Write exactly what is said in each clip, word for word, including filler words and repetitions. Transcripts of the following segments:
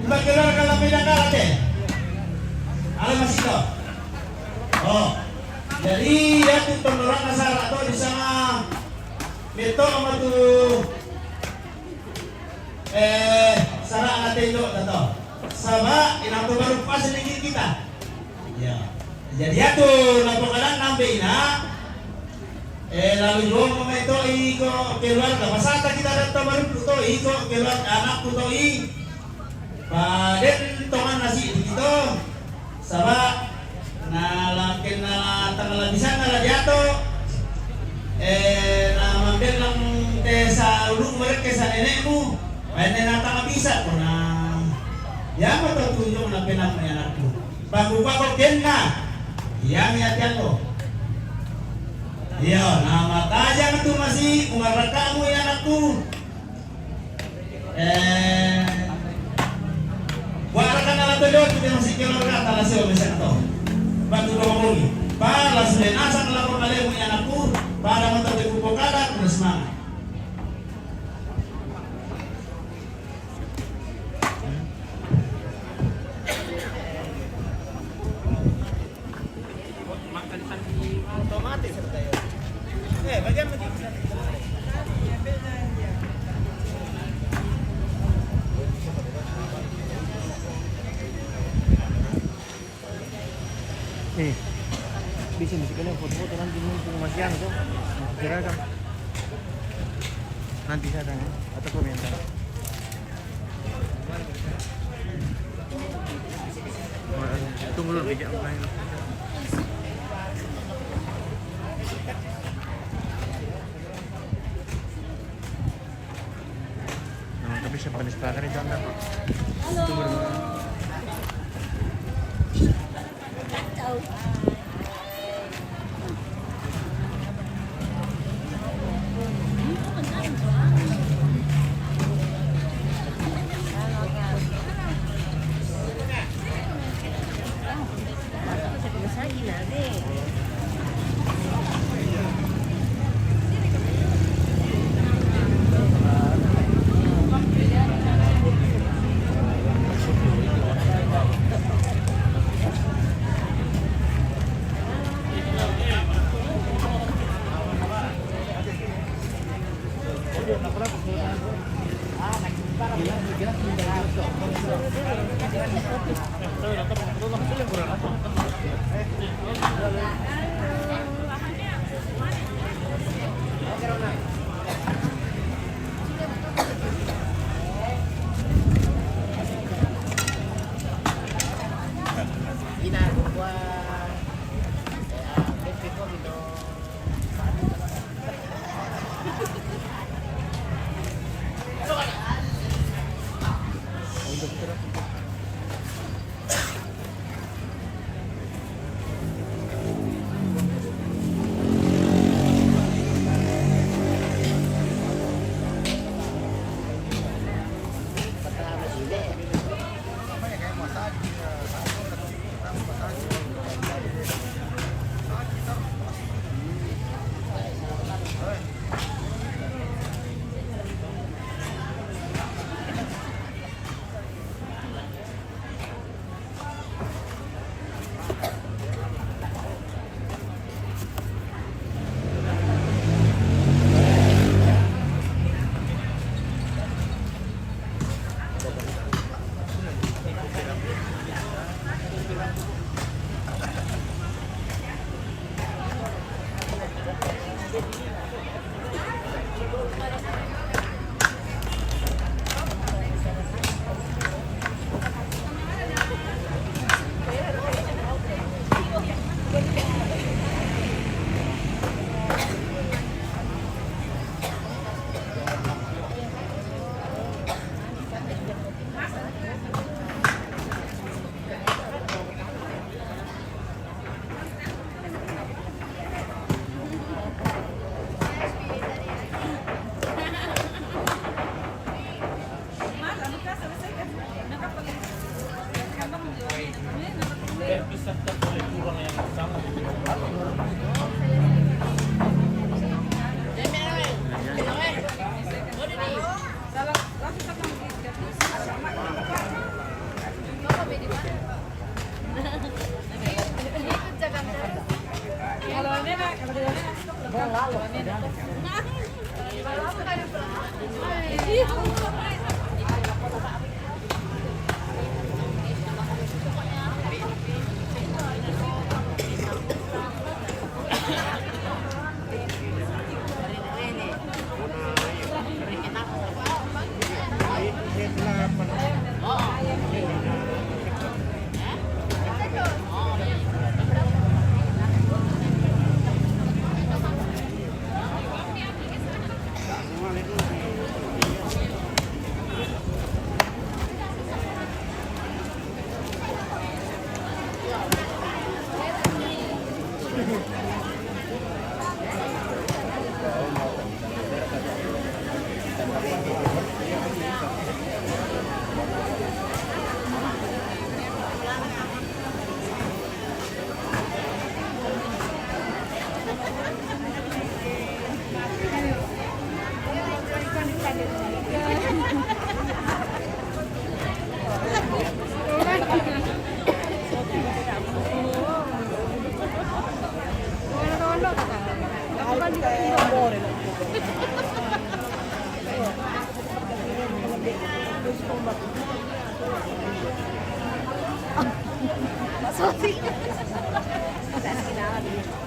Keluarga la Medan Karate. Ala masih to. Oh. Jadi, yatu tondoranna sara' to disanga metto matu, eh, sara'na tendo to. Saba' inang to baru pas lagi kita. Iya. Jadi yatu napokadanna ambe'na, eh, lalu juomo mai to'i ko keluarga, pasata kita datta barukku to'i ko keluarga anakku to'i. Pa den tonganna siddi to, saba' na la kenna tanggal bisanna la diato, eh, na mambellang te sa ulu merekke sa nenekmu, paenne na tanggal bisa ko na, yamo to tujung na penammu anakku. Pakukuako kenna, iyami atiango. Iya, na matajang tu masi, umarakamu ya anakku. Eh, buat rakan ala telo tu dia masih keluarga, tala sio masih atau. Bantu dua kali. Pala sudah nasak lapor kalemu ya anakku, pada mata teku pokala, kuna semangat. Eh, bisa, bisa kalian foto-foto nanti mumpung masih anu to. Kira kan. Nanti saya tanya atau komentar. Tunggu dulu, Bang. Nah, tapi siapa nih sepakat itu anda? Halo. Tunggu dulu.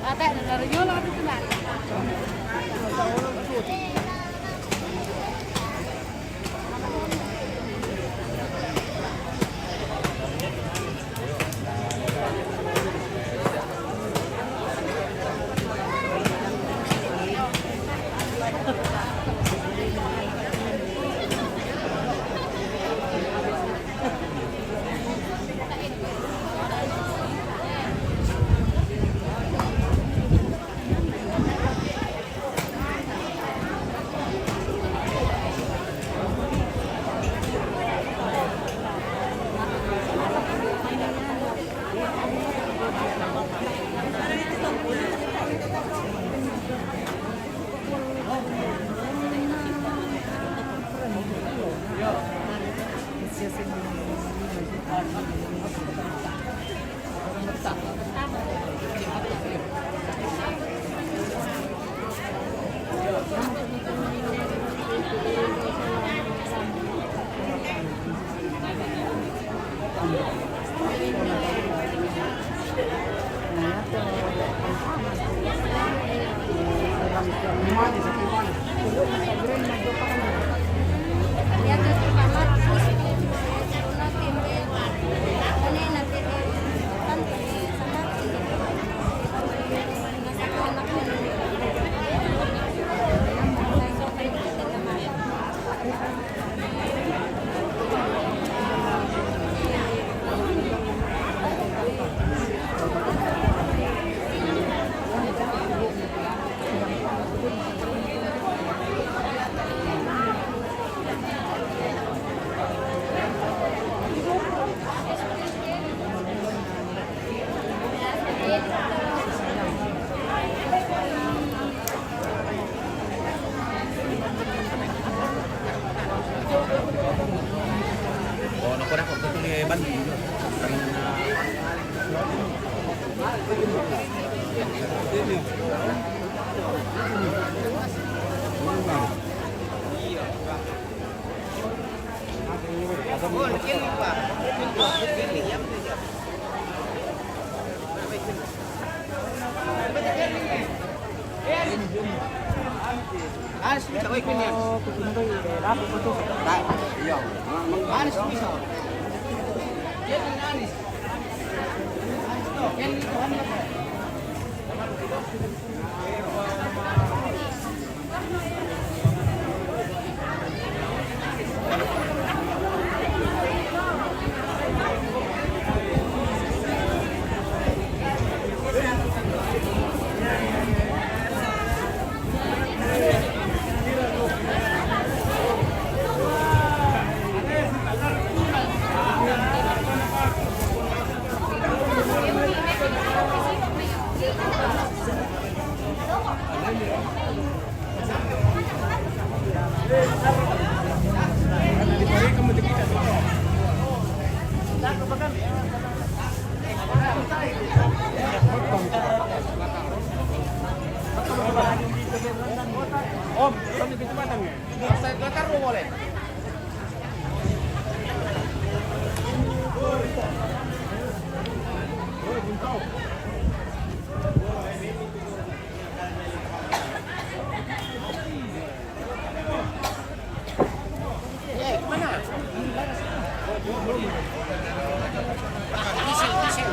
Ate, nagkaroon yun, nakatitunan. Om, kami pintu batang ya. Saya keluar taruh boleh. Eh, mana? Isi, isi.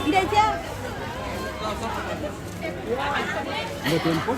Nggak, tiempo.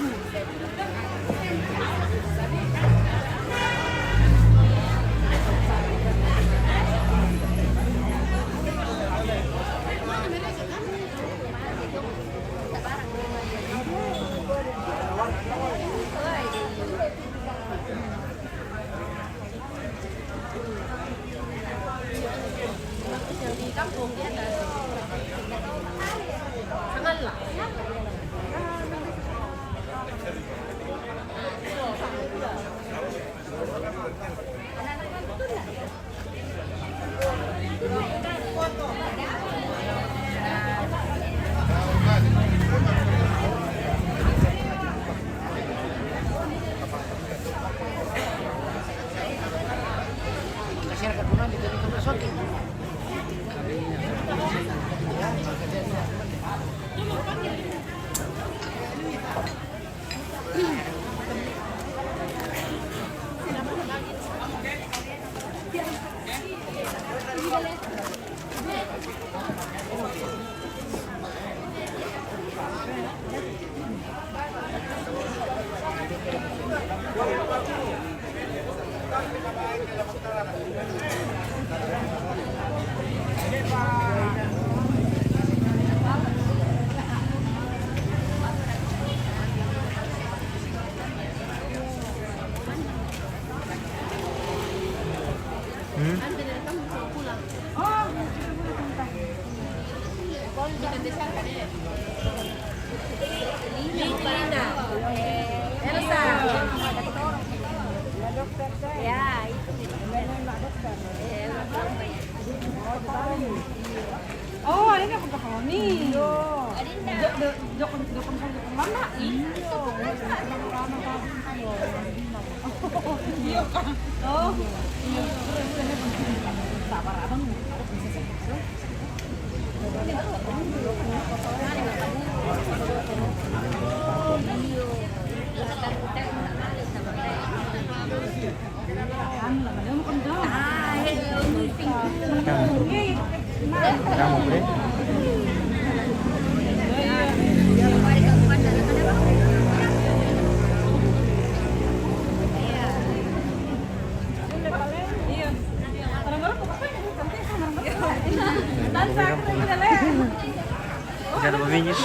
Hmm? Elsa. Ya, itu. Oh, ini aku tahu nih. Iya. Jok, jok, jok, jok, jok mana? Iya. Iya, Kak. Oh. Iya. Sabar, Abang. Jangan berminyak.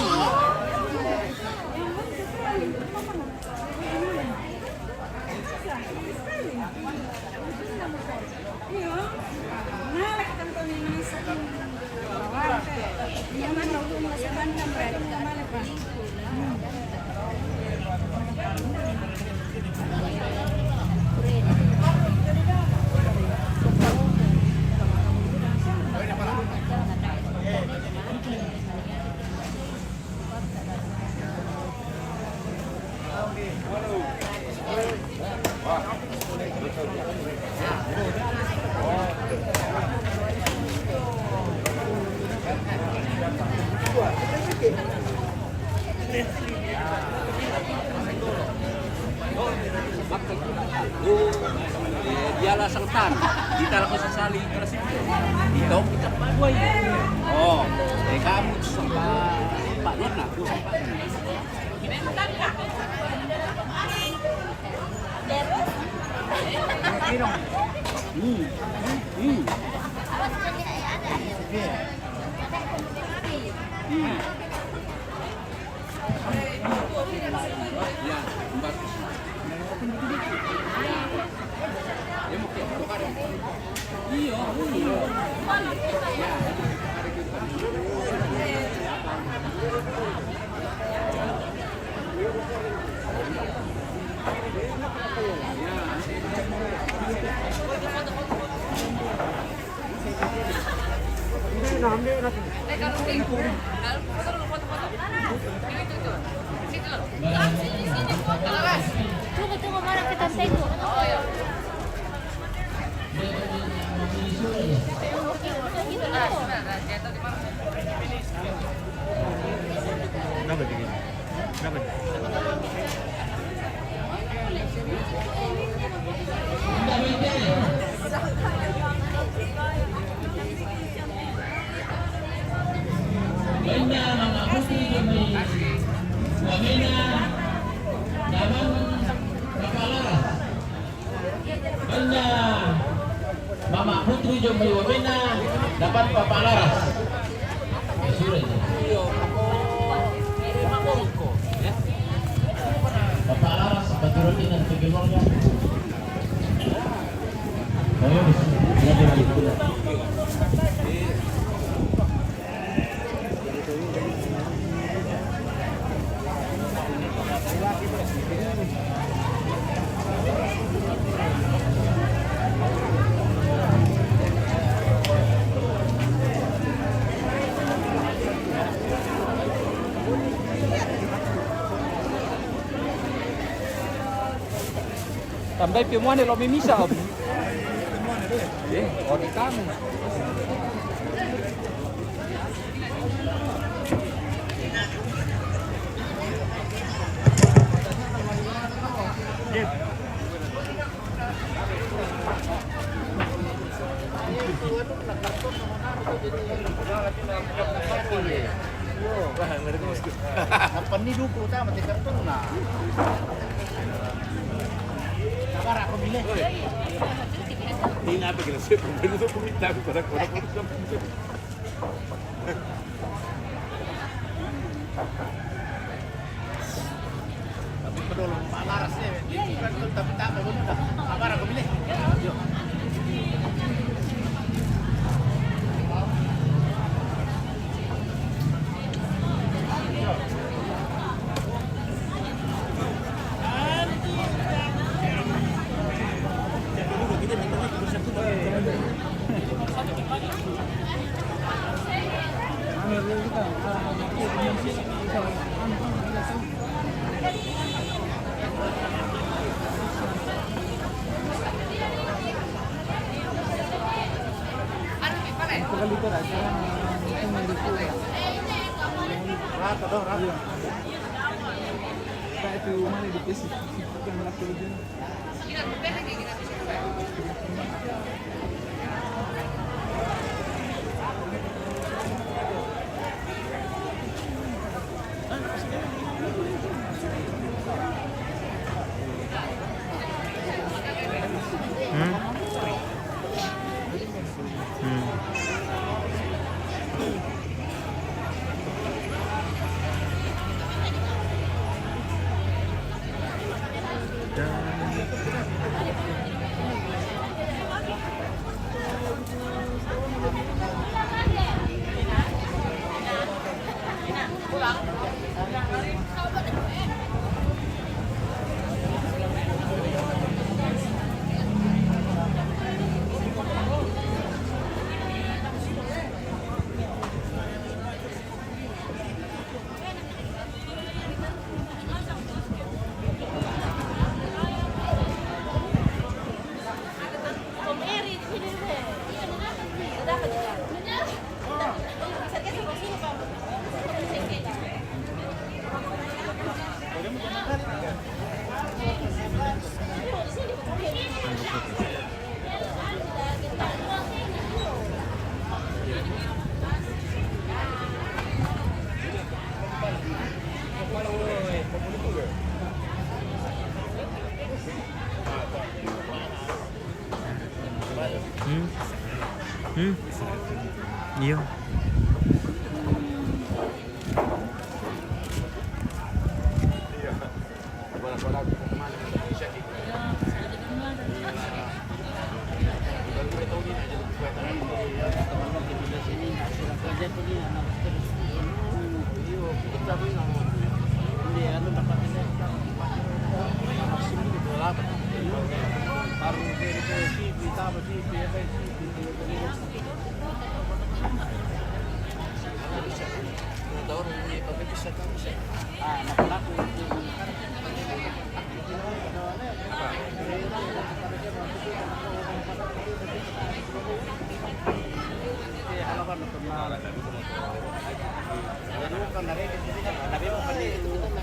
Dia lasang tan, di talaga sa sali, ito, kita pa, boy. Oh, eh, kamu sa Tunggu, tunggu, baru kita tengok. Benda Mama Putri Jomai Wamena, Daman Kapalaras. Benda Mama Putri Jomai Wamena, Daman Kapalaras. Kapalaras, paturutin ang tigil mo niya. Tambay pio mo ne lo mimisa, om. Eh, o di kamu. Apa ni duku ta mati karton na. Sabar aku milih. Ini apa gila sih? Pembeli tuh pemita aku pada pada. Tapi pedolo, Pak Laras nih, dia juga tuh, tapi tak apa, bener dah. Sabar aku milih. Yuk. Rata dong, rata. Kayak itu mana di P C, yang laki-laki. Hmm. Hmm. Hmm? Hmm? Iyo.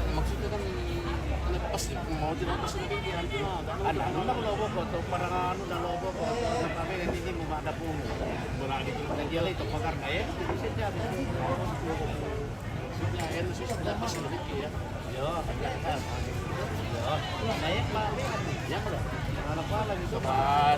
Maksudnya kan, ini pas nih, mau tidak pas nih pikiran cuma ada. Ano, ano na lobo ko, to parang ano na lobo ko, to kami hindi mo madapo mo. Wala dito. Nagyalay, to pagar na eh. Siya, siya, ano, siya, pas nih, ya. Yo, yo. Naik, Pak. Ya, Pak. Ano pa, lagi ko pa.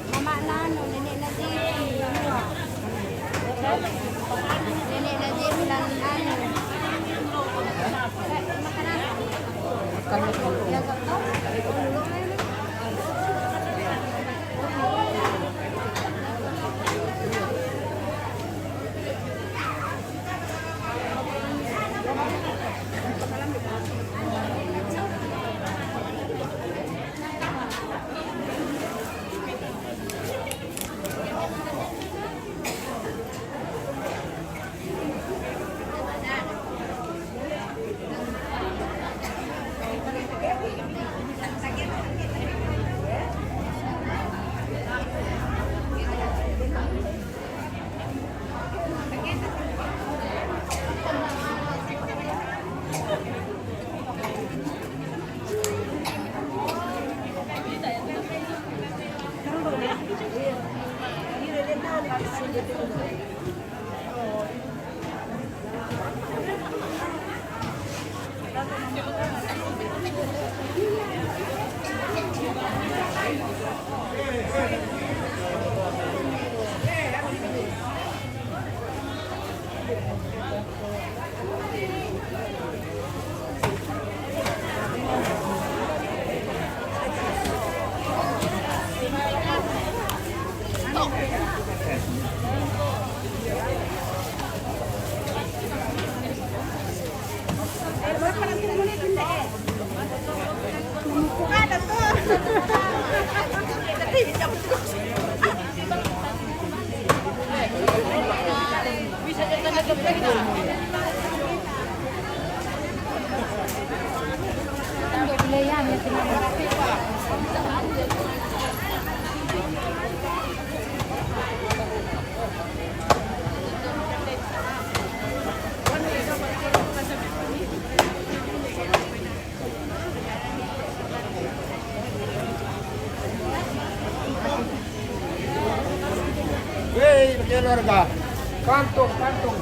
Mama na, ano, nini na di. Nini na di, plan, ano. Makan na. Makan na. Lagot to. Hei, keluarga. Kantong, kantong.